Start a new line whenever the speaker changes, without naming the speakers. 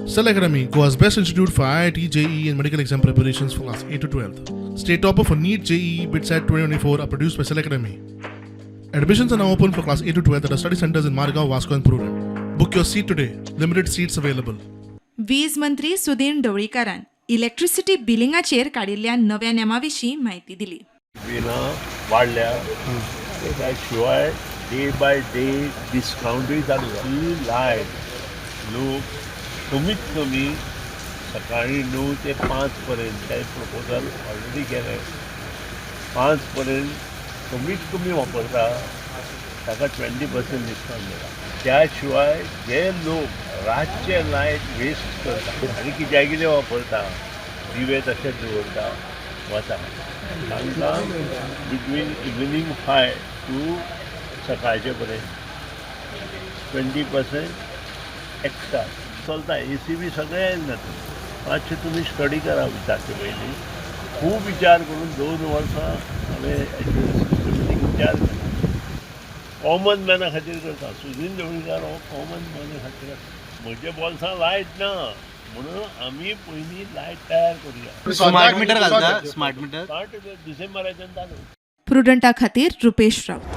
Cell Academy, Goa's best institute for IIT, JEE, and medical exam preparations for class 8 to 12. State topper for NEET, JEE, BITSAT 2024 are produced by Cell Academy. Admissions are now open for class 8 to 12 at our study centers in Margao, Vasco, and Prudent. Book your seat today. Limited seats available.
वीज मंत्री Sudin ढवळीकारान electricity बिलिंगाचेर काडिल्ल्या नव्या नेमा विशीं म्हायती दिली.
बिलां वाडल्या. त्या शिवाय डे बाय डे डिस्कावंटूय चालू जाला. ही लायट लोक कमीत कमी सकाळी 9 ते 5 पर्यंत, ते प्रपोजल ऑलरेडी केलें, 5 पर्यंत कमीत कमी वापरता ताका 20% डिस्कावंट दिला. त्या शिवाय जे लोक रातचे लायट वेस्ट करता आनी कित्याक कितें वापरता, दिवे तशेच दवरता वता, तांकां बिटवीन इवनींग 5 टू सकाळचे पर्यंत 20% एक्स्ट्रा चलता. एसी बी सगळें जाता. मातशें तुमी स्टडी करा. विचारचे पयलीं खूब विचार करून 2 वर्सां हांवें सिस्टमॅटीक विचार केला. कॉमन मॅना खातीर करता. सुदीन ढवळीकार हो कॉमन मॅना खातीर आसा. म्हज्या बोल्सां लायट ना म्हणून आमी पयलीं लायट तयार करुया.
स्मार्ट मिटर घालता, स्मार्ट मिटर?
स्मार्ट डिसेंबराच्यान चालू.
प्रुडंटा खातीर रुपेश राऊत.